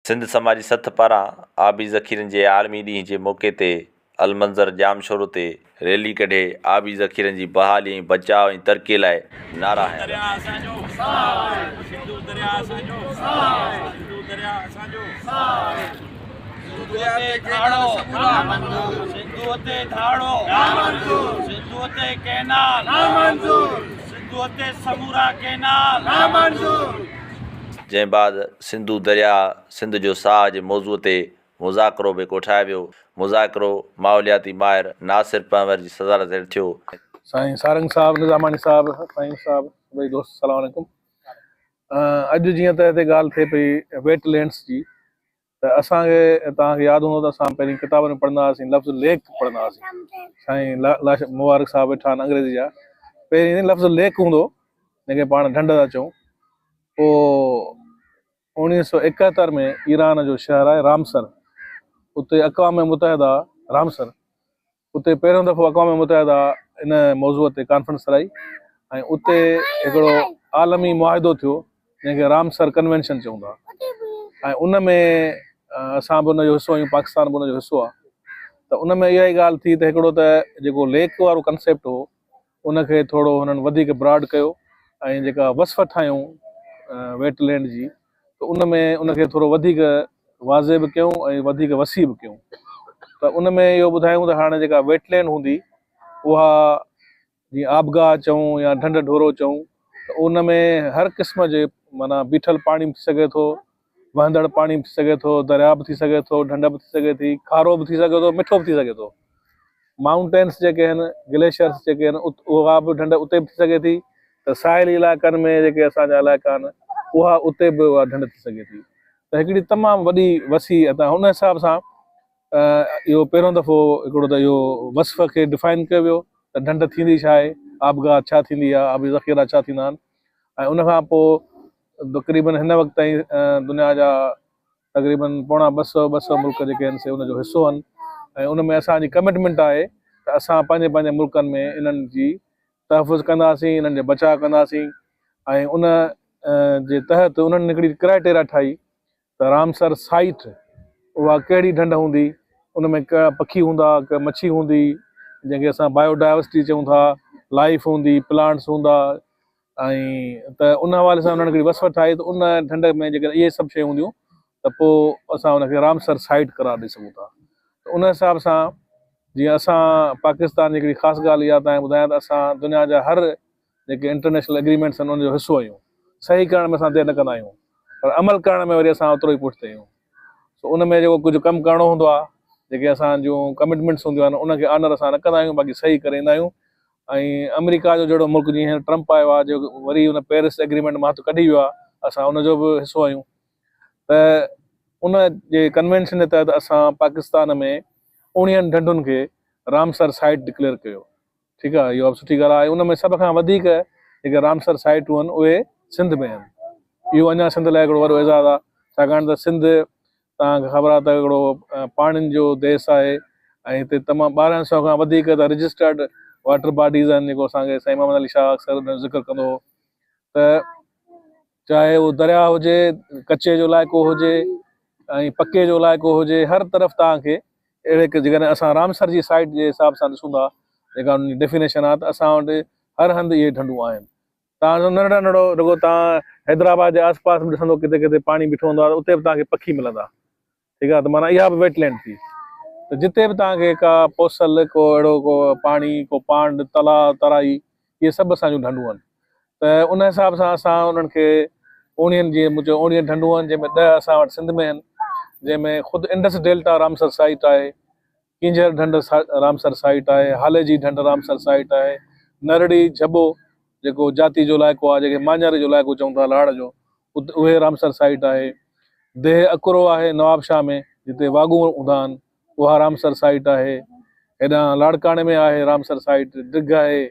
سنڌ سماجي سٿ پاران آبي ذخيرن جي عالمي ڏينهن جي موقعي تي المنظر ڄامشورو تي ريلي ڪڍي آبي ذخيرن جي بحالي ۽ بچاء ۽ ترقي لاء نعرا هنيا ويا. جنهن بعد سنڌو درياهه سنڌ جو ساهه جي موضوع تي مذاڪرو به ڪوٺايو ويو. مذاڪرو ماحولياتي ماهر ناصر پنهور جي صدارت هيٺ ٿيو. سائين سارنگ صاحب، نظاماڻي صاحب، فهيم صاحب، سڀئي دوست السلام عليڪم. اڄ جيئن ته هتي ڳالهه ٿئي پئي ويٽ لينڊس جي ته اسان کي توهان کي ياد هوندو ته اسان پهرين ڪتابن ۾ پڙهندا هئاسين لفظ ليڪ پڙهندا هئاسين سائين لاش مبارڪ صاحب ويٺا آهن انگريزي جا پهرين لفظ ليڪ هوندو جنهن کي پاڻ ڍنڍ ٿا چئون پوء 1971 ۾ ايران جو شهر آهي رامسر اتي اقوام متحده رامسر اتي پهريون دفعو اقوام متحده ان موضوع تي ڪانفرنس ڪرائي ۽ اتي هڪڙو عالمي معاهدو ٿيو جنهن کي رامسر ڪنوينشن چئون ٿا ۽ ان ۾ اسان به ان جو حصو آهيون پاڪستان به ان جو حصو آهي ته ان ۾ اها ئي ڳالهه ٿي ته هڪڙو ته جيڪو ليڪ وارو ڪنسيپٽ هو ان کي ٿورو هنن وڌيڪ براڊ ڪيو ۽ جيڪا وصف ٺاهيون ويٽ لينڊ جي ته ان ۾ ان کي ٿورو وڌيڪ واضح به ڪيون ۽ وڌيڪ وسيع به ڪيون ته ان ۾ اهو ٻڌايون ته هاڻي جيڪا ويٽ لينڊ هوندي اها جيئن آبگاهه چئون يا ڍنڍ ڍورو چئون ته ان ۾ هر قسم جي معنيٰ بيٺل پاڻي به ٿي سگهي ٿو وهندڙ پاڻي به ٿي سگهي ٿو، درياء به ٿي سگهي ٿو، ڍنڍ به ٿي سگهي ٿي، کارو به ٿي سگهي ٿو، مٺو به ٿي سگهي ٿو. مائونٽينس جيڪي آهن، گليشيئرس جيڪي آهن، اها به ڍنڍ اتي به ٿي سگهي ٿي ته ساحلي علائقن ۾ جيڪي اسان جا علائقا آهن، اها اتي به اها ڍنڍ ٿي سگهي ٿي. ته هڪڙي تمام وڏي وسيع ته ان حساب سان اهو پهريون دفعو هڪڙو ته اهو وصف کي ڊفائن ڪيو ويو ته ڍنڍ ٿيندي ڇا آهي، آبگاهه ڇا ٿيندي آهي، آبي ذخيرا ڇا ٿيندا آهن ۽ ان کان پوء تقريبن هن وقت تائين دنيا جا تقريبن پوڻا ٻه سئو ٻه سئو ملڪ جيڪي آهن سي ان جو حصو آهن ۽ ان ۾ اسان جي ڪمٽمينٽ آهي ته اسان پنهنجي پنهنجي ملڪن ۾ انهن جي تحفظ ڪنداسين انهن جو بچاء ڪنداسين ۽ ان جي تحت انهن هڪڙي ڪرائيٽيريا ٺاهي ته رامسر سائيٽ اها ڪهڙي ڍنڍ هوندي، ان ۾ ڪهڙا پکي هوندا، ڪا مڇي هوندي، جنهن کي اسان بايو ڊائيورسٽي چئون ٿا، لائيف هوندي، پلانٽس هوندا ۽ ته ان حوالي سان انهن هڪڙي وصف ٺاهي ته ان ڍنڍ ۾ جيڪڏهن اهي سڀ شيون هونديون ته پوء اسان ان کي رامسر سائيٽ قرار ڏئي سگهون ٿا ته ان حساب سان جيئن اسان پاڪستان جي هڪڙي خاص ڳالهه اها تان ٻڌايان ته اسان دنيا جا هر جيڪي انٽرنيشنل ايگريمينٽس آهن ان جو حصو آهيون صحيح ڪرڻ ۾ اسان دير نه ڪندا آهيون پر عمل ڪرڻ ۾ وري اسان اوترو ئي پٺتي آهيون سو ان ۾ جيڪو ڪجهه ڪم ڪرڻو هوندو آهي جيڪي اسان جون ڪمٽمينٽس هونديون آهن ان کي آنر اسان نه ڪندا آهيون باقي صحيح ڪري ايندا آهيون ۽ آمريڪا جو جهڙو ملڪ جيئن هينئر ٽرمپ آيو آهي جيڪو وري ان پيرس ايگريمينٽ مان هٿ ڪڍي ويو آهي اسان ان جو به حصو آهيون ته ان جي ڪنوينشن جي تحت اسان پاڪستان ۾ اوڻيهن ڍنڍن کي رامسر سائيٽ ڊڪليئر ڪيو ٺيڪ آهي اها به سٺي ڳالهه آهي ان ۾ سڀ کان وڌيڪ جيڪي رامسر سائيٽون آهن اهي سنڌ ۾ آهن اهو اڃا سنڌ لاء هڪڙو وڏو اعزاز آهي ڇاڪاڻ ته سنڌ توهان کي خبر آهي ته هڪڙو پاڻين جو ديس آهي ۽ هتي تمام ٻارهن سو کان وڌيڪ ته رجسٽرڊ واٽر باڊيز آهن جيڪو اسانکي سائين محمد علي شاهه اڪثر ان جو ذڪر ڪندو هو ته چاهي اهو درياء هجي ڪچي جو علائقو هجي ۽ پڪي جو علائقو هجي هر طرف توهان کي اهڙي جيڪڏهن اسان رامسر جي سائيٽ جي حساب سان ڏسون ٿا جيڪا ان جي ڊيفينيشن آهي ته اسان وٽ هر هنڌ اهي ڍنڍون آهن توهان جو ننڍڙو ننڍڙو رڳو توهان حيدرآباد جي آس پاس به ڏسندو ڪٿي ڪٿي پاڻي بيٺو هوندو آهي اتي به توهان کي پکي ملندا ٺيڪ آهي ته معنيٰ اها به ويٽ لينڊ ٿي ته جتي به توهان کي ڪا پوسل ڪو اهڙو ڪو پاڻي ڪو پانڊ تلاء ترائي اهي سڀ اسان جون ڍنڍون آهن ته ان حساب سان اسان انهن کي اوڻيهن جيئن مون چيو اوڻيهه ڍنڍون آهن جنهن ۾ ڏهه اسان وٽ سنڌ ۾ آهن جنهن ۾ خود انڊس ڊيلٽا رامسر سائيٽ آهي ڪينجهر ڍنڍ رامسر سائيٽ آهي هاليجي ڍنڍ رامسر سائيٽ آهي نرڙي جهٻو جيڪو جاتي جو علائقو آهي جنهن کي ماڃاري جو علائقو چئون ٿا لاڙ جو اتي اهي رامسر سائيٽ آهي. ديهه اڪرو آهي نوابشاهه ۾ جتي واڳون هوندا آهن اها رامسر سائيٽ آهي. هيڏانهن لاڙڪاڻي ۾ آهي رامسر سائيٽ ڊگهه آهي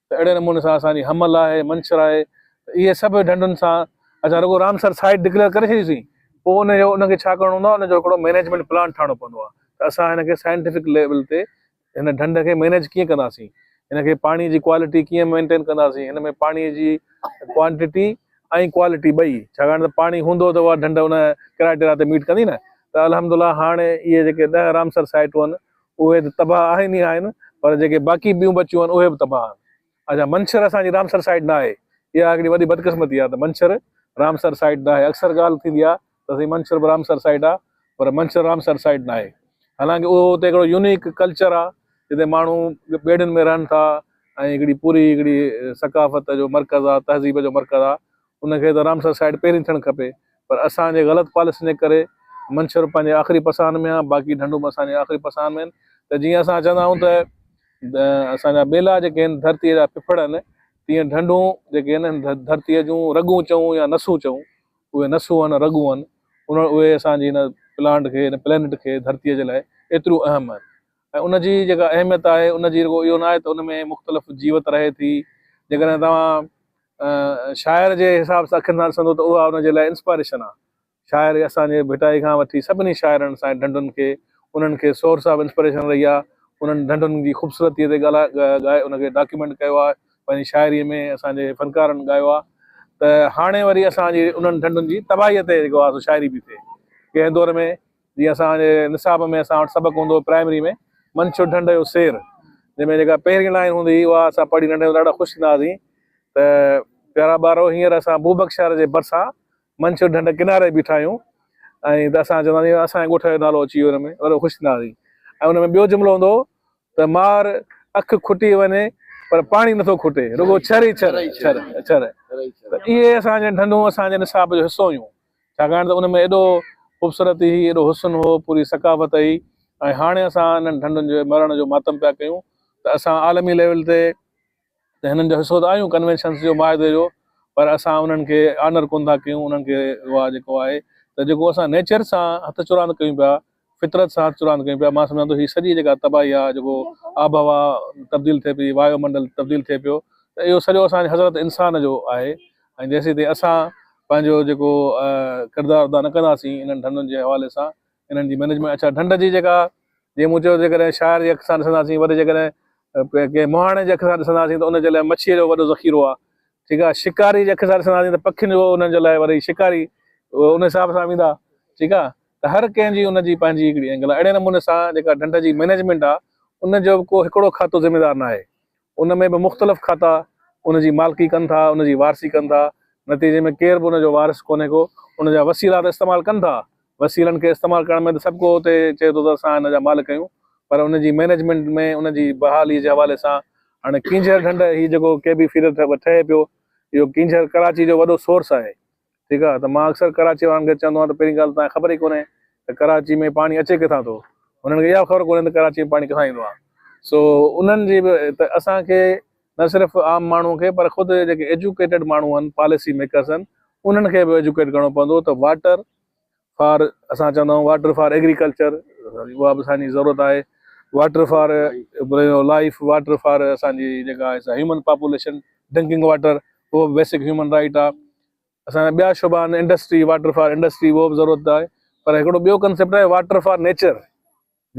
ته اهڙي نموني سان اسان جي حمل آهي منڇر آهي ته اهي سڀ ڍنڍن سان اسان رڳو رامسر سائيٽ ڊڪليئر ڪري ڇڏيسين پوء ان جو ان کي ڇا ڪرڻو هوندو آهي ان جو هڪڙو مئنيجمينٽ پلان ٺاهڻو پوندو آهي ته اسان هن کي سائنٽيفڪ ليول تي هن ڍنڍ کي مينيج ڪيئن ڪنداسين، هن کي پاڻي جي ڪوالٽي ڪيئن مينٽين ڪنداسين، هن ۾ پاڻي جي ڪوانٽٽي ۽ ڪوالٽي ٻئي، ڇاڪاڻ ته پاڻي هوندو ته اها ڍنڍ ان ڪرائيٽيريا تي ميٽ ڪندي نه ته الحمدلله هاڻي اهي جيڪي ڏهه رامسر سائيٽون آهن اهي ته تباهه آهن ئي آهن پر جيڪي باقي ٻيون بچيون آهن اهي به تباهه آهن. اڇا منڇر اسان جي رامسر سائيٽ نه آهي، اها هڪڙي وڏي بدقسمتي آهي ته منڇر رامسر سائيٽ نه آهي، اڪثر ڳالهه ٿيندي آهي ته سائين منڇر به رامسر سائيٽ آهي پر منڇر رامسر سائيٽ نه آهي، حالانڪه اهو اتي هڪڙو يونيڪ ڪلچر آهي جتي ماڻهو ٻيڙين ۾ رهن ٿا ۽ هڪڙي پوري هڪڙي ثقافت جو مرڪز آهي، تهذيب جو مرڪز آهي، ان کي ته رامسر سائيٽ پهرين ٿيڻ کپي پر اسان جي غلط پاليسين جي ڪري منڇر پنهنجي آخري پساهن ۾ آهي، باقي ڍنڍون به اسان جي آخري پساهن ۾ آهن ته جيئن اسان چوندا آهيون ته اسان جا ٻيلا جيڪي آهن ڌرتيء جا ڦڦڙ آهن، تيئن ڍنڍون جيڪي آهن ڌرتيء جون رڳون چئون يا نسون چئون، اهي نسون آهن، رڳون آهن، ان اهي اسان جي هن پلانٽ کي، هن پلينٽ کي، ڌرتيء جي لاء ايتريون اهم آهن ۽ ان جي جيڪا اهميت آهي، ان جي رڳو اهو ناهي ته ان ۾ مختلف جيوت رهي ٿي، جيڪڏهن توهان شاعر جي حساب سان اکين سان ڏسندو ته اها ان جي لاء انسپائريشن آهي. شاعر اسان جي ڀٽائي کان وٺي سڀني شاعرن اسان جي ڍنڍن کي انهن کي سورس آف انسپريشن رهي آهي انهن ڍنڍن جي خوبصورتي تي ڳالهائي ڳائي ان کي ڊاڪيومينٽ ڪيو آهي پنهنجي شاعري ۾ اسان جي فنڪارن ڳايو آهي ته هاڻي وري اسان جي انهن ڍنڍن جي تباهي تي جيڪو آهي سو شاعري پئي ٿئي ڪنهن دور ۾ جيئن اسان جي نصاب ۾ اسان وٽ سبق هوندو هو پرائمري ۾ منڇر ڍنڍ جو سير جنهن ۾ جيڪا پهرين لائين هوندي هئي اها اسان پڙهي ننڍي هوندي ڏاڍا خوش ٿيندا هئاسين ته پيارا ٻارو هينئر اسان بوبڪ شهر جي ڀرسان منڇر ڍنڍ ڪناري بيٺا آهيون ۽ ته اسان چوندا هئاسين اسان جي ڳوٺ جو نالو اچي ويو ان ۾ وڏو خوش ٿيندا هئاسين ۽ ان ۾ ٻيو جملو هوندو هو ته مار اک کٽي وڃي پر پاڻي نٿو کٽي رڳو ڇر ئي ڇر ڇر ڇر ته اهي اسان جي ڍنڍون اسان جي نصاب جو حصو هيون ڇاڪاڻ ته ان ۾ ايڏو خوبصورتي هئي ايڏو حسن هو پوري ثقافت هئي ۽ هاڻي اسان انهن ڍنڍن جي مرڻ جو ماتم پيا ڪيون ته اسان عالمي ليول تي ته هنن جو حصو ته آهيون ڪنوينشنس جو معاهدي جو پر اسان انهن کي آنر ڪونه ٿا ڪيون انهن کي اها جيڪو آهي ته جيڪو اسان نيچر سان هٿ چراند ڪيون پيا فطرت سان هٿ چراند ڪيون پيا مان سمجهان ٿو هي سڄي جيڪا تباهي آهي جيڪو آبهوا تبديل ٿئي پئي وايو منڊل تبديل ٿئي پيو ته اهو سڄو اسان جي حضرت انسان جو آهي ۽ جيسين تائين اسان پنهنجو جيڪو ڪردار ادا نه ڪنداسين انهن ڍنڍن جي حوالي سان انهن جي مينيجمينٽ اڇا ڍنڍ جي جيڪا جيئن مون چيو جيڪڏهن شاعر جي اک سان ڏسنداسين وري جيڪڏهن ڪنهن مهاڻي جي اک سان ڏسنداسين ته ان جي لاء مڇيء جو وڏو ذخيرو آهي ٺيڪ آهي شڪاري جي اک سان ڏسنداسين ته پکين جو انهن جي لاء وري شڪاري ان حساب سان ويندا ٺيڪ آهي ته هر ڪنهن جي ان جي پنهنجي هڪڙي اينگل آهي اهڙي نموني سان جيڪا ڍنڍ جي مئنيجمينٽ آهي ان جو به ڪو هڪڙو کاتو ذميدار ناهي ان ۾ به مختلف کاتا ان جي مالڪي ڪن ٿا ان جي وارثي ڪن ٿا نتيجي ۾ ڪير به ان جو وارث ڪونهي ڪو ان جا وسيلا ته استعمال ڪن ٿا وسيلن کي استعمال ڪرڻ ۾ ته سڀ ڪو اتي چئي ٿو ته اسان ان جا مالڪ آهيون پر ان جي مئنيجمينٽ ۾ ان جي بحالي جي حوالي سان هاڻي ڪينجهر ڍنڍ هي جيڪو ڪي بي فيڊر ٺهي پيو اهو ڪينجهر ڪراچي جو وڏو سورس آهي ٺيڪ آهي ته مان اڪثر ڪراچي وارن کي چوندو آهيان ته پهرين ڳالهه توهان کي خبر ئي ڪونهي ته ڪراچي ۾ پاڻي اچي ڪٿان ٿو هنن کي اها به خبر ڪونهي ته ڪراچي ۾ پاڻي ڪٿان ايندو آهي سو انهن جي به ته اسان کي نه صرف عام ماڻهو کي پر خود جيڪي ايجوڪيٽيڊ ماڻهو آهن پاليسي ميڪرس آهن انهن کي به ايجوڪيٽ ڪرڻو پوندو ته واٽر فار اسان چوندا آهيون واٽر فار ايگريڪلچر اها به اسان جي ضرورت آهي water for life water for اسان جي جيڪا آهي هيومن پاپوليشن ڊرنڪنگ واٽر اهو به بيسڪ هيومن رائيٽ آهي اسان جا ٻيا شعبا آهن انڊسٽري واٽر فار انڊسٽري اهو به ضرورت آهي پر هڪڙو ٻيو ڪنسيپٽ آهي واٽر فار نيچر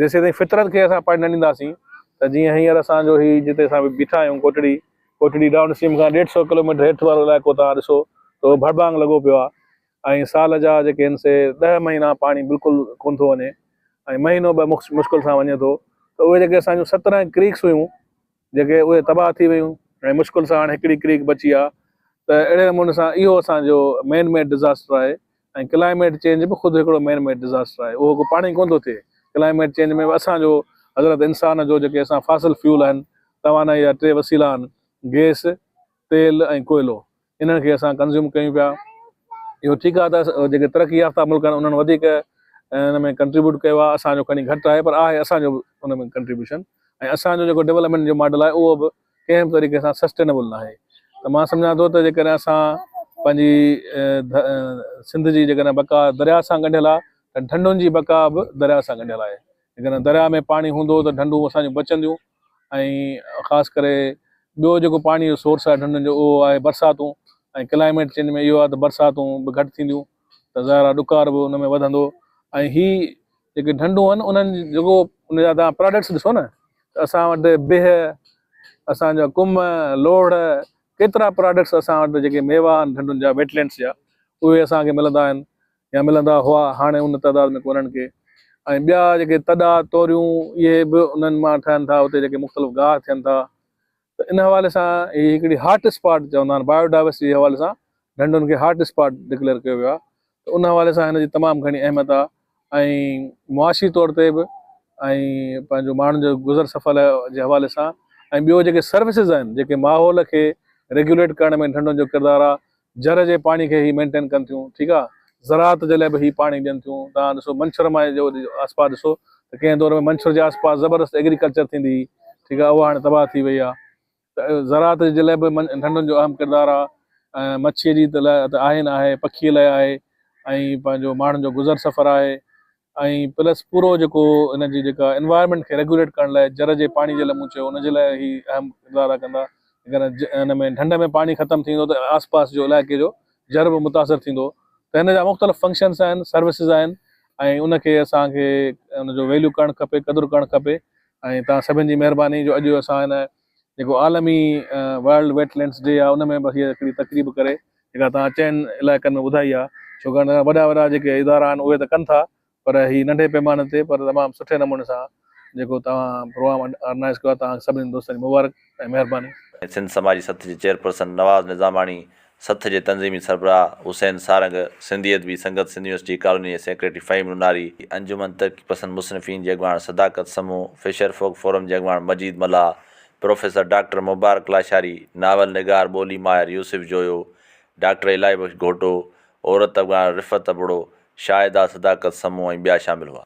جيسين تائين فطرت کي اسان پاڻي نه ڏينداسين ته جيئن هينئر اسان جو هي جتي اسان بيٺا آهيون ڪوٽڙي، ڪوٽڙي ڊائون اسٽريم کان ڏيڍ سئو ڪلوميٽر هيٺ وارو علائقو توهان ڏسو ته اهو ڀڙڀانگ لڳو پيو آهي ۽ سال جا جيڪي آهن سي ڏهه مهينا پاڻي بلڪل ڪونه ٿو وڃي ۽ مهينو ٻه مشڪل سان وڃي ٿو ته اهي جيڪي اسان جون 17 ڪريڪس هيون جيڪي اهي تباهه ٿي ويون ۽ مشڪل سان هاڻي هڪڙي ڪريڪ بچي آهي ته اهڙي نموني سان اهو اسان جو مين ميڊ ڊزاسٽر آهي ۽ ڪلائميٽ چينج به خود هڪڙو مين ميڊ ڊزاسٽر آهي اهو ڪو پاڻ ئي ڪونه ٿو ٿئي ڪلائميٽ چينج ۾ به اسان جو حضرت انسان جو جيڪي اسان فاسل فيول آهن توانائي جا ٽي وسيلا آهن گيس تيل ۽ ڪوئلو انهن کي اسان ڪنزيوم ڪيون پيا اهو ٺيڪ آهي ته جيڪي ترقي يافته ملڪ آهن انهن وڌيڪ ان ۾ ڪنٽريبيوٽ ڪيو آهي اسان جو کڻي گهٽ آهي پر آهي اسان جو به ان ۾ ڪنٽريبيوشن ۽ اسان جو جيڪو ڊولپمينٽ جو ماڊل آهي اهو به ڪنهن به طريقي سان سسٽينبل ناهي ته مان سمجهان ٿو ته جيڪڏهن اسان پنهنجي سنڌ جي جيڪڏهن بقا درياء سان ڳنڍيل آهي ته ڍنڍن جي بقا به درياء سان ڳنڍيل آهي جيڪڏهن درياء ۾ پاڻي هوندو ته ڍنڍون اسان جون بچنديون ۽ خاص ڪري ٻيو جيڪو پاڻي جو سورس آهي ڍنڍن جو اهو آهي برساتون ۽ ڪلائميٽ چينج ۾ اهو آهي ته برساتون به گهٽ ٿينديون ته ظاهر آهي ڏڪار به ان ۾ وڌندو ۽ هي جيڪي ڍنڍون آهن انهن جيڪو ان جا توهان پراڊڪٽس ڏسو نه ته اسان وٽ بهه اسان جا ڪم لوڙهه ڪيترا پراڊڪٽس اسان وٽ جيڪي ميوا آهن ڍنڍن جا ويٽ لينڊس جا اهي اسان کي ملندا آهن يا ملندا هئا هاڻي ان تعداد ۾ ڪونهن ڪي ۽ ٻيا جيڪي تڏا توريون اهي به انهن مان ٺهن ٿا اتي جيڪي مختلف گاهه ٿين ٿا ته ان حوالي سان هي هڪڙي هاٽ اسپاٽ چوندا آهن بايو ڊائيورسٽي جي حوالي سان ڍنڍن کي هاٽ اسپاٽ ڊڪليئر ڪيو ويو آهي ته ان حوالي سان هن جي تمام گهڻي اهميت آهي ۽ معاشي طور تي به ۽ پنهنجو ماڻهن جو گذر سفر جي حوالي سان ۽ ٻيو جيڪي سروسز آهن جيڪي ماحول کي ريگيوليٽ ڪرڻ ۾ ڍنڍن جو ڪردار آهي جر جي پاڻي کي هي مينٽين ڪن ٿيون ٺيڪ آهي زراعت جي لاء به هي پاڻي ڏين ٿيون تان ڏسو منڇر مان جو آس پاس ڏسو ته ڪنهن دور ۾ منڇر جي آس پاس زبردست ايگريڪلچر ٿيندي هئي ٺيڪ آهي اها هاڻي تباهه ٿي وئي آهي ته زراعت جي لاء به ڍنڍن جو اهم ڪردار آهي ۽ مڇيء جي لاء ته آهي نه آهي پکيء لاء آهي ۽ پنهنجو ماڻهن جو گذر سفر آهي ۽ پلس پورو جيڪو ان جي جيڪا انوائرمينٽ کي ريگيوليٽ ڪرڻ لاء جر جي پاڻي جي لاء مون چيو ان جي لاء هي اهم ڪردار ادا ڪندا جيڪڏهن ان ۾ ڍنڍ ۾ پاڻي ختم ٿيندو ته آس پاس جو علائقي جو جر به متاثر ٿيندو ته هن جا مختلف فنڪشنس آهن سروسز آهن ۽ ان کي اسان کي ان جو ويليو ڪرڻ کپي قدر ڪرڻ کپي ۽ توهان سڀن جي مهرباني جو اڄ اسان هن جيڪو عالمي ورلڊ ويٽ لينڊس ڊي آهي ان ۾ به هيء هڪڙي تقريب ڪري جيڪا توهان چئن علائقن ۾ ٻڌائي آهي ڇوڪاڻ ته وڏا وڏا جيڪي ادارا آهن اهي ته ڪن ٿا پر هي ننڍي پيماني تي پر تمام سٺي نموني سان جيڪو توهان پروگرام آرگنائز ڪيو آهي توهان سڀني دوستن جي مبارڪ ۽ مهرباني. سنڌ سماجي سٿ جي چيئرپرسن نواز نظاماڻي، سٿ جي تنظيمي سربراهه حسين سارنگ، سنڌي ادبي سنگت سنڌ يونيورسٽي ڪالوني جي سيڪريٽري فهيم نوناري، انجمن ترقي پسند مصنفين جي اڳواڻ صداقت سمون، فشر فوڪ فورم جي اڳواڻ مجيد ملاح، پروفيسر ڊاڪٽر مبارڪ لاشاري، ناول نگار ٻولي ماهر يوسف جويو، ڊاڪٽر الاهي بخش گهوٽو، عورت اڳواڻ رفعت ابڙو، شاهده صداقت سمون ۽ ٻيا شامل هئا.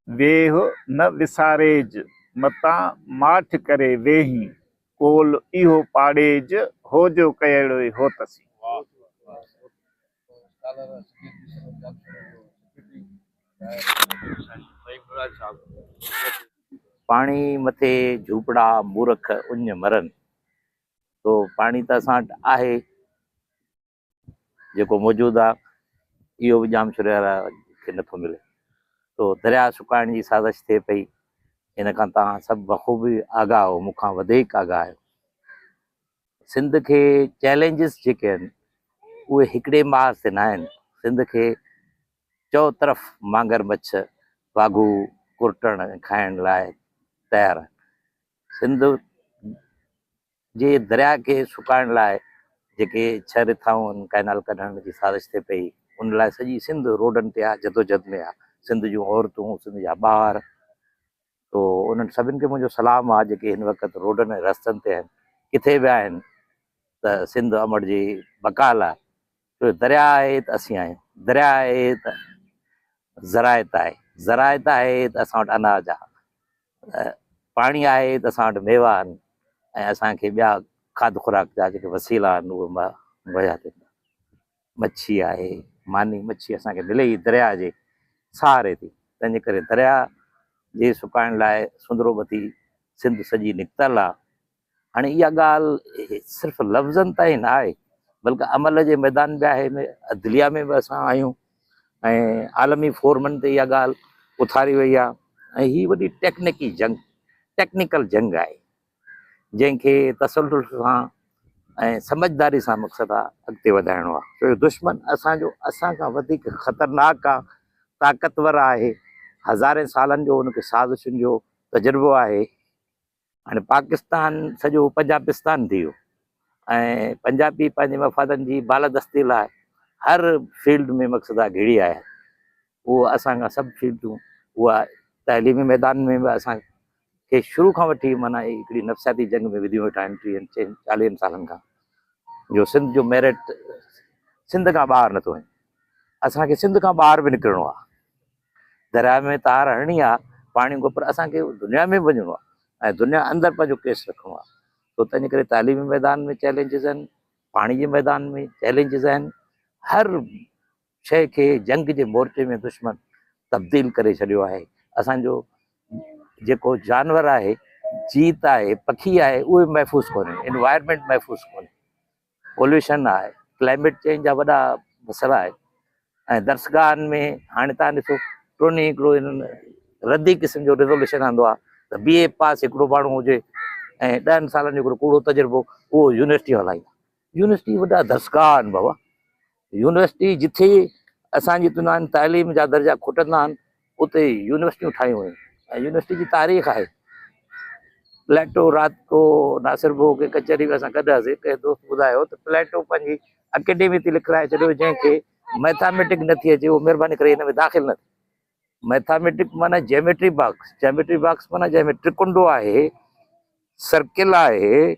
ويهه نه وساريج، متان ماٺ ڪري ويهين، قول اهو پاڙيج، هو جو ڪيئڙوئي هوت سين. پاڻي مٿي جهوپڙا مورک اڃ مرن. سو پاڻي ته اسان وٽ آهي. جيڪو موجود آ اهو به ڄام شوري وارا کي نٿو ملي تو درياء سڪائڻ جي سازش ٿئي پئي ان کان توهان سڀ بخوبي آگاهه آهو مون کان وڌيڪ آگاهه آهيو سنڌ کي چئلينجز جيڪي آهن اهي هڪڙي محاذ تي نه آهن سنڌ کي چؤ طرف مانگر مڇ واگهو ڪرٽڻ کائڻ لاء تيار آهن سنڌ جي درياء کي سڪائڻ لاء جيڪي ڇهه رٿائون آهن ڪئنال ڪڍڻ جي سازش ٿئي پئي ان لاء سڄي سنڌ روڊن تي آهي جدوجھد ۾ آهي سنڌ جون عورتون سنڌ جا ٻار تو انهن سڀن کي منهنجو سلام آهي جيڪي هن وقت روڊن ۽ رستن تي آهن ڪٿي به آهن ته سنڌ امڙ جي بقا لاء ڇو جو درياء آهي ته اسين آهيون درياء آهي ته زراعت آهي زراعت آهي ته اسان وٽ اناج آهي پاڻي آهي ته اسان وٽ ميوا آهن ۽ اسان کي ٻيا کاڌ خوراڪ جا جيڪي وسيلا آهن اهي مهيا ٿين ٿا. مڇي آهي، ماني مڇي اسان کي ملي ئي درياء جي سهاري ٿي، تنهن جي ڪري درياء جي سڪائڻ لاء سندرو ٻڌي سنڌ سڄي نڪتل آهي. هاڻي اها ڳالهه صرف لفظن تائين نه آهي بلڪه عمل جي ميدان به آهي عدليه ۾ به اسان آهيون ۽ عالمي فورمن تي اها ڳالهه اٿاري وئي آهي ۽ هي وڏي ٽيڪنيڪي جنگ ٽيڪنيڪل جنگ آهي جنهن کي تسلسل سان ۽ سمجھداري سان مقصد آهي اڳتي وڌائڻو آهي ڇو جو دشمن اسانجو اسان کان وڌيڪ خطرناڪ آهي طاقتور آهي هزارين سالن جو ان کي سازشن جو تجربو آهي هاڻي پاڪستان سڄو پنجابستان ٿي ويو ۽ پنجابي پنهنجي مفادن جي بالادستي لاء هر فيلڊ ۾ مقصد آ گهڙي آيا اهو اسان کان سڀ فيلڊون اها تعليمي ميدان ۾ به اسان کي شروع کان وٺي معنيٰ هڪڙي نفسياتي جنگ ۾ وڌيون ويٺا آهن ٽيهن چاليهن سالن کان جو سنڌ جو ميرٽ سنڌ کان ٻاهر نٿو وڃي اسان کي سنڌ کان ٻاهر به نڪرڻو آهي درياء ۾ تار هڻڻي آ پاڻي کو پر اسان کي دنيا ۾ به وڃڻو آ ۽ دنيا اندر پنهنجو ڪيس رکڻو آ تو تنهن جي ڪري تعليمي ميدان ۾ چئلينجز آهن پاڻي جي ميدان ۾ چئلينجز آهن هر شيء کي جنگ جي مورچي ۾ دشمن تبديل ڪري ڇڏيو آهي اسان جو جيڪو جانور آهي جيت آهي پکي آهي اهي محفوظ ڪونهي انوائرمينٽ محفوظ ڪونهي پوليوشن آهي، ڪلائميٽ چينج جا وڏا مسئلا آهن ۽ درسگاهن ۾ هاڻي تان ڏسو ٽوني هڪڙو هنن ردي قسم جو ريزوليوشن آندو آهي ته بي اي پاس هڪڙو ماڻهو هجي ۽ ڏهن سالن جو هڪڙو ڪوڙو تجربو اهو يونيورسٽي هلائيندا. يونيورسٽي وڏا درسگاهه آهن بابا. يونيورسٽي جٿي اسان جي چوندا آهن تعليم جا درجا کٽندا آهن اتي يونيورسٽيون ٺاهيون ويون ۽ يونيورسٽي جي تاريخ آهي. پليٽو رات ڪو ناصر ڀوڳ کي ڪچهري ۾ اسان گڏ هئاسين ڪنهن دوست ٻڌايو ته پليٽو پنهنجي اڪيڊمي تي لکرائي ڇڏيو جنهن کي مئٿاميٽڪ نٿي اچي اهو مهرباني ڪري هن ۾ داخل نه ٿئي. مئٿاميٽڪ معنيٰ جيميٽري باڪس، جيميٽري باڪس معنيٰ جنهن ۾ ٽرڪنڊو آهي، سرڪل آهي،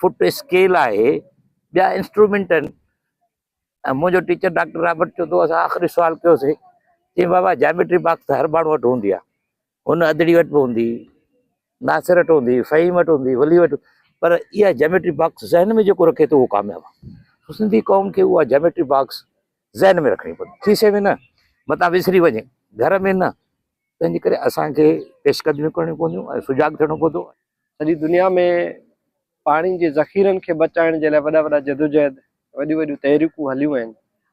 فٽ اسڪيل آهي، ٻيا انسٽرومينٽ آهن. ۽ منهنجو ٽيچر ڊاڪٽر رابرٽ چوندو هو، اسان آخري سوال ڪيوسين، چيائين بابا جيميٽري باڪس ته هر ماڻهو وٽ هوندي آهي، هن ادڙي وٽ به هوندي، ناصر وٽ هوندي، فهيم وٽ هوندي، ولي وٽ، پر اها جيميٽري باڪس ذهن ۾ جيڪو رکي ٿو اهو ڪامياب آهي. سنڌي قوم کي اها جيميٽري باڪس ذهن ۾ رکڻي پوندي، کيسي ۾ نه، متان وسري وڃي، گهر ۾ نه، تنهن جي ڪري اسان کي پيش قدميون ڪرڻيون پونديون ۽ سجاڳ ٿيڻو پوندو. سڄي دنيا ۾ پاڻي جي ذخيرن کي بچائڻ جي لاء وڏا وڏا جدوجهد، وڏيون وڏيون تحريڪون هليون آهن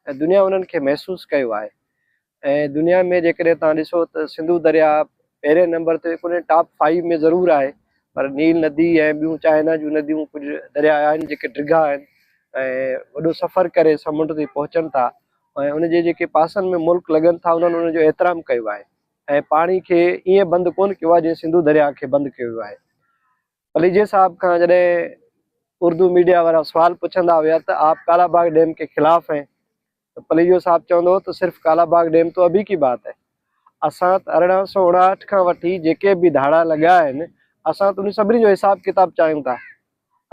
۽ دنيا انهن کي محسوس ڪيو آهي ۽ دنيا ۾ جيڪڏهن توهان ڏسو ته سنڌو درياء پهرين نمبر تي ڪونهي ٽاپ فائيو ۾ ضرور آهي پر نيل ندي ۽ ٻيون چائنا جون نديون ڪجهه درياء آهن جيڪي ڊگها آهن ۽ وڏو سفر ڪري سمنڊ تائين پهچن ٿا ۽ ان جي جيڪي پاسن ۾ ملڪ لڳن ٿا انهن ان جو احترام ڪيو آهي ۽ پاڻي کي ائين بند ڪونه ڪيو آهي جيئن سنڌو درياء کي بند ڪيو ويو آهي. پليجي صاحب کان جڏهن اردو ميڊيا وارا سوال پڇندا هيا ته آپ ڪالا باغ ڊيم ڪي خلاف هين ته پليجو صاحب چوندو هو ته صرف ڪالا باغ ڊيم تو ابي ڪي بات هي اسان ته 1859 کان وٺي جيڪي به ڌاڙا لڳا آهن اسان ته انهن سڀني جو حساب ڪتاب چاهيون ٿا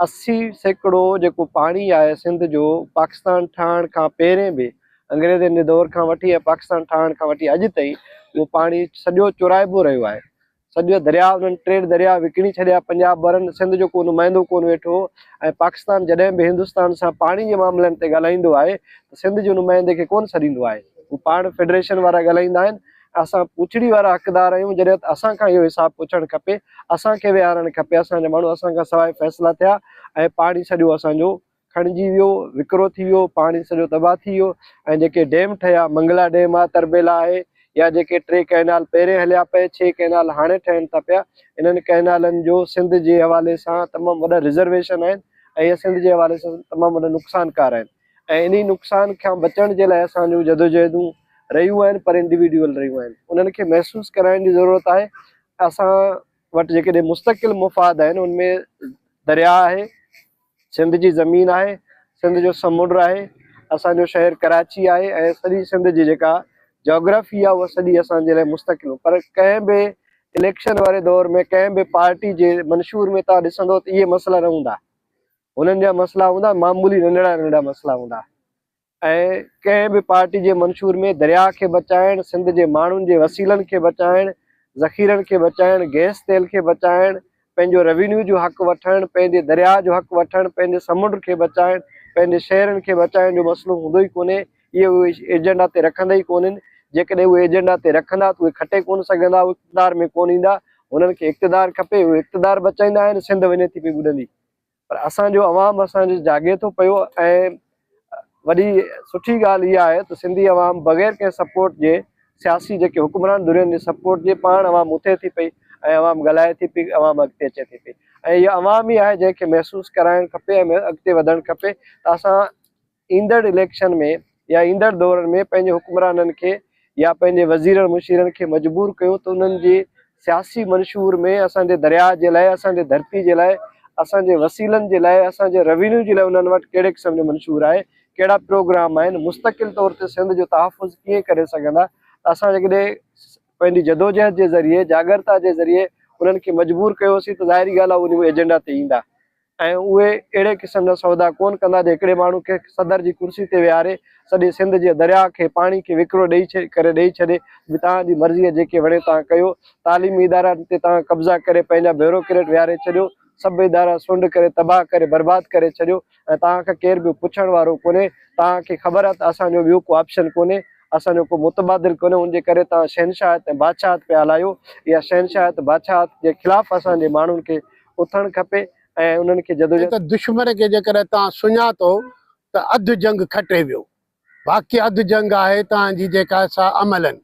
80% جيڪو پاڻي آهي سنڌ جو پاڪستان ٺهڻ کان پهرين به انگريزن جي دور کان وٺي ۽ پاڪستان ٺهڻ کان وٺي اڄ تائين اهو پاڻي سڄو چورائبو رهيو آهي سڄو درياء انهن ٽي درياء وڪڻي ڇڏيا پنجاب وارن سنڌ جو ڪو نمائندو ڪونه ويٺو هو ۽ پاڪستان جڏهن به هندستان سان پاڻي جي معاملن تي ڳالهائيندو آهي ته سنڌ جي نمائندي کي ڪونه سڏيندو آهي هو پاڻ فيڊريشن وارا ڳالهائيندا آهن اسان پوڇڙي وارا حقدار آهيون جڏهن ته اسان کان اهو حساب پڇڻ کپي اسان کي ويهارڻ کپي اسان جا ماڻهو اسان کان سواء فيصلا ٿيا ۽ پاڻي سڄو اسان جو کڻجي ويو، وڪرو ٿي ويو، پاڻي سڄو تباهه ٿي ويو ۽ جيڪي ڊيم ٺهيا، منگلا ڊيم آهي، تربيلا آهي يا جيڪي ٽي ڪئنال پهرين هليا پئي، ڇهه ڪئنال هاڻي ٺهن ٿا پيا، انهن ڪئنالن جو سنڌ جي حوالي سان تمام وڏا رزرويشن آهن ۽ اهي سنڌ جي حوالي سان تمام وڏا نقصانڪار آهن ۽ انهي نقصان کان بچڻ جي لاء اسان جون جدوجهدون رهيون آهن پر انڊيوڊيول رهيون آهن، انهن کي محسوس ڪرائڻ جي ضرورت آهي، اسان وٽ جيڪڏهن مستقل مفاد آهن ان ۾ درياء آهي، سنڌ جي زمين آهي، سنڌ جو سمنڊ آهي، اسان جو شهر ڪراچي آهي ۽ سڄي سنڌ جي جيڪا جاگرافي آهي اها سڄي اسان جي لاء مستقل پر ڪنهن به اليڪشن واري دور ۾ ڪنهن به پارٽي جي منشور ۾ توهان ڏسندو ته اهي مسئلا نه هوندا هنن جا مسئلا هوندا معمولي ننڍڙا ننڍڙا مسئلا هوندا. ۽ ڪنهن به پارٽي جي منشور ۾ درياء کي بچائڻ، سنڌ جي ماڻهن جي وسيلن کي بچائڻ، ذخيرن کي بچائڻ، گئس تيل کي بچائڻ، پنهنجو روينيو جو حق وٺڻ، پنهنجي درياء جو حق وٺڻ، پنهنجي سمنڊ کي بچائڻ، پنهنجي شهرن کي بچائڻ جو مسئلو هوندو ئي ڪونهي، اهي اهي ايجنڊا تي رکندا ئي ڪونهن، جيڪڏهن اهي ايجنڊا تي رکندا ته اهي کٽي ڪونه سگهندا، اهي اقتدار ۾ ڪونه ايندا، هنن کي اقتدار کپي، اهي اقتدار بچائيندا آهن، سنڌ وڃي ٿي پئي ٻڏندي. پر اسان جو عوام اسان جو جاڳي ٿو پيو ۽ وڏي سٺي ڳالهه اها آهي ته سنڌي عوام بغير ڪنهن سپورٽ جي سياسي جيڪي حڪمران ڌرين جي سپورٽ جي پاڻ عوام اٿي ٿي پئي ۽ عوام ڳالهائي ٿي پئي عوام اڳتي اچي ٿي پئي ۽ اهو عوام ئي آهي جنهن کي محسوس ڪرائڻ کپي ۽ اڳتي وڌڻ کپي ته اسان ايندڙ اليڪشن ۾ يا ايندڙ دورن ۾ پنهنجي حڪمرانن کي يا پنهنجي وزيرن مشيرن کي مجبور ڪيون ته انهن جي سياسي منشور ۾ اسان جي درياء جي لاء اسان جي ڌرتي جي لاء اسان جي وسيلن جي لاء اسان جي روينيو جي لاء انهن وٽ ڪهڙي قسم جو منشور آهي ڪهڙا پروگرام آهن مستقل طور تي سنڌ جو تحفظ ڪيئن ڪري سگهندا ته اسان جيڪڏهن پنهنجي جدوجهد جي ذريعي جاڳرتا جي ذريعي انهن کي مجبور ڪيوسين ته ظاهري ڳالهه آهي اهي ايجنڊا تي ايندا. ۽ اهي اهڙي قسم جا سودا ڪونه ڪندا جو هڪڙي ماڻهو کي صدر جي ڪرسي تي ويهاري سڄي سنڌ جي درياء کي پاڻي کي وڪرو ڏئي ڪري ڏئي ڇڏي به توهان جي مرضي آهي جيڪي وڻي توهان ڪيو تعليمي ادارن تي توهان قبضا ڪري پنهنجا بيوروڪريٽ ويهاري ڇڏيو سڀ ادارا سنڊ ڪري تباهه ڪري برباد ڪري ڇڏيو ۽ توهان کان ڪير به پڇڻ وارو ڪونهي توهان کي خبر آهي ته اسان جو ٻيو ڪو آپشن ڪونهي اسان جو ڪو متبادل ڪونهي ان جي ڪري توهان شهنشاهت ۽ بادشاهت پيا هلايو اها شهنشاهت بادشاهت جي خلاف اسان جي ماڻهن کي اٿڻ کپي ۽ انهن کي جدوجهد. ته دشمن کي جيڪڏهن توهان سڃاتو ته اڌ جنگ کٽي ويو، باقي اڌ جنگ آهي توهان جي جيڪا سا عملن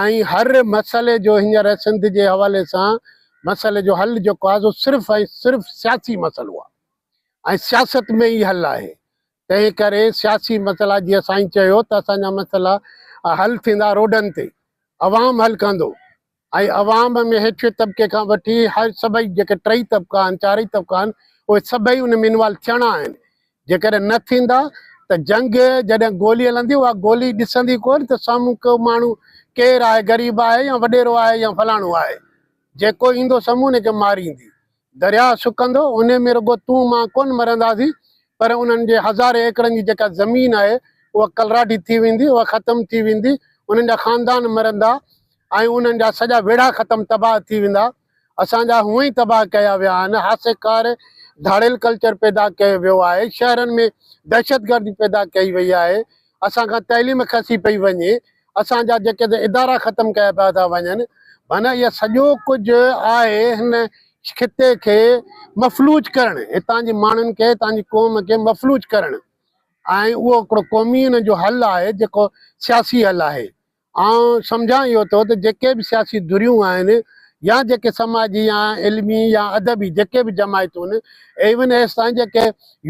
۽ هر مسئلي جو هينئر سنڌ جي حوالي سان مسئلي جو حل جيڪو آهي سو صرف ۽ صرف سياسي مسئلو آهي ۽ سياست ۾ ئي حل آهي. تنهن ڪري سياسي مسئلا جيئن سائين چيو ته اسان جا مسئلا حل ٿيندا روڊن تي، عوام حل ڪندو ۽ عوام ۾ هيٺين طبقي کان وٺي هر سڀئي جيڪي ٽئي طبقا آهن چارئي طبقا آهن اهي سڀئي ان ۾ انوالو ٿيڻا آهن. جيڪڏهن نه ٿيندا ته جنگ جڏهن گولي هلندي اها گولي ڏسندي ڪونه ته سامهون ڪو ماڻهو ڪير آهي غريب آهي يا وڏيرو آهي يا فلاڻو آهي جيڪو ايندو سامهون ان کي ماريندي. درياهه سڪندو انهي ۾ رڳو تون مان ڪونه مرنداسين پر انهن جي هزارين ايڪڙن جي جيڪا زمين آهي اها ڪلراٺي ٿي ويندي اها ختم ٿي ويندي انهن جا خاندان مرندا ۽ انهن جا سڄا ويڙها ختم تباهه ٿي ويندا. اسان جا هونئن ئي تباهه ڪيا ويا آهن، هاسيڪار ڌاڙيل ڪلچر پيدا ڪيو ويو آهي، شهرن ۾ دهشتگردي پيدا ڪئي وئي آهي، اسان کان تعليم کسي پئي وڃي، اسان جا جيڪي ته ادارا ختم ڪيا پيا ٿا وڃن، معنيٰ اهو سڄو ڪجهه آهي هن خطي کي مفلوج ڪرڻ، هتان جي ماڻهن کي، هتان جي قوم کي مفلوج ڪرڻ ۽ اهو هڪڙو قومي ان جو حل آهي جيڪو سياسي حل آهي. آئون سمجهان اهو ٿو ته جيڪي به سياسي ڌريون آهن يا جيڪي سماجي يا علمي يا ادبي جيڪي به جماعتون آهن ايون ايستائين جيڪي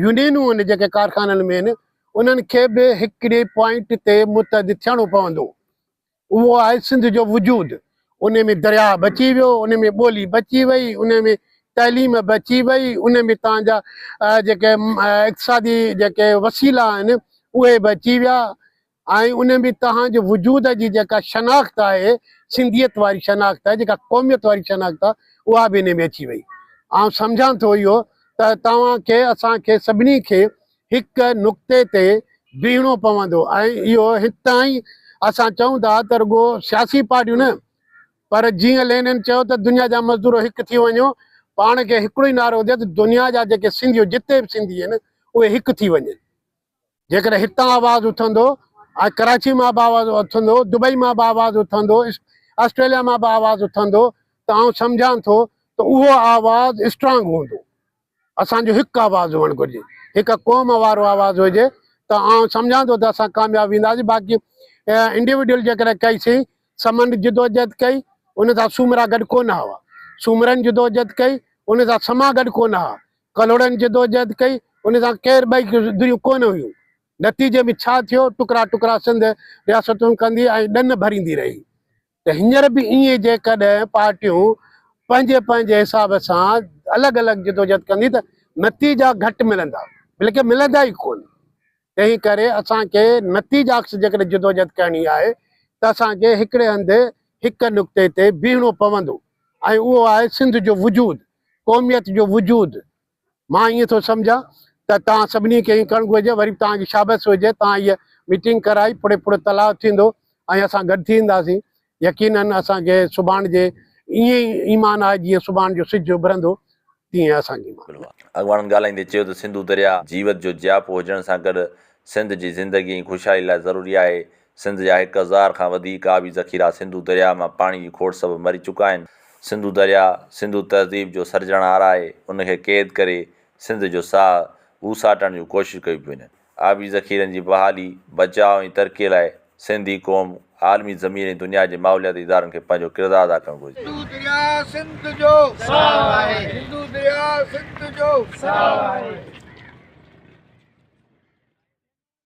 يونينون آهن جيڪي ڪارخانن ۾ آهن انهن کي به هڪڙي پوائنٽ تي متحد ٿيڻو پوندو اهو آهي سنڌ جو وجود ان ۾ درياهه بچي ويو ان ۾ ٻولي بچي وئي ان ۾ تعليم بچي وئي ان ۾ تان جا جيڪي اقتصادي جيڪي وسيلا آهن اهي بچي ويا ۽ ان ۾ توهان جي وجود جي جيڪا شناخت آهي، سنڌيت واري شناخت آهي، جيڪا قوميت واري شناخت آهي، اها به ان ۾ اچي وئي. آئون سمجهان ٿو اهو ته توهان کي، اسان کي، سڀني کي هڪ نقطي تي بيهڻو پوندو ۽ اهو هتان ئي اسان چئون ٿا ته رڳو سياسي پارٽيون نه پر جيئن لينن چيو ته دنيا جا مزدورو هڪ ٿي وڃو، پاڻ کي هڪڙو ئي نعرو هجي ته دنيا جا جيڪي سنڌيو جتي به سنڌي آهن اهي هڪ ٿي وڃن. جيڪڏهن هتان آواز اٿندو ۽ ڪراچي مان به آواز اٿندو، دبئي مان به آواز اٿندو، آسٽريليا مان به آواز اٿندو ته آئون سمجهان ٿو ته اهو آواز اسٽرانگ هوندو. اسان جو هڪ آواز هئڻ گهرجي، هڪ قوم وارو آواز هجي ته آئون سمجهان ٿو ته اسان ڪامياب وينداسين. باقي انڊيوڊيول جيڪڏهن ڪئي سين، سمن جدوجهد ڪئي، ان سان سومرا گڏ ڪونه هئا. سومرن جدوجهد ڪئي، ان سان سما گڏ ڪونه هئا. ڪلهوڙن جدوجهد ڪئي، ان سان ڪير ٻئي ڌريون ڪونه هيون. نتيجي ۾ ڇا ٿيو، ٽڪرا ٽڪرا سنڌ رياستون ڪندي ۽ ڏن ڀريندي رهي. ته هينئر به ائين جيڪڏهن پارٽيون پنهنجي پنهنجي حساب سان الڳ الڳ جدوجهد ڪندي ته نتيجا گهٽ ملندا، بلڪه ملندا ئي ڪونه. تنهن ڪري اسان کي نتيجا عڪس جيڪڏهن جدوجهد ڪرڻي آهي ته اسان کي هڪڙي هنڌ هڪ نقطي تي بيهڻو پوندو ۽ اهو آهي سنڌ جو وجود. قوميت جو وجود. مان ائين ٿو سمجهان ته توهان سڀني کي ائين ڪرڻ گهرجي. وري به توهان کي شابس هجي توهان هيء ميٽنگ ڪرائي پڙي پڙي تلاء ٿيندو ۽ اسان گڏ ٿي اينداسين. يقيناً اسان کي سڀاڻ جي ائين ئي ايمان آهي جيئن سڀاڻ جو سج اڀرندو تيئن اسان کي ايمان آهي. اڳواڻن ڳالهائيندي چيو ته سنڌو درياء جيوت جو جياپو هجڻ سان گڏ سنڌ جي زندگي ۽ خوشحالي لاء ضروري آهي. سنڌ جا 1000 کان وڌيڪ آبي ذخيرا سنڌو درياء مان پاڻي جي کوٽ سبب مري چڪا آهن. سنڌو درياء سنڌو تهذيب جو سرجڻهار آهي، ان کي قيد ڪري سنڌ جو ساهه ٻوساٽڻ جون ڪوششون ڪيون پيون وڃن. آبي ذخيرن جي بحالي، بچاء ۽ ترقي لاء سنڌي قوم، عالمي ضمير ۽ دنيا جي ماحولياتي ادارن کي پنهنجو ڪردار ادا ڪرڻ گهرجي. سنڌو درياء سنڌ جو ساهه آهي. سنڌو درياء سنڌ جو ساهه آهي.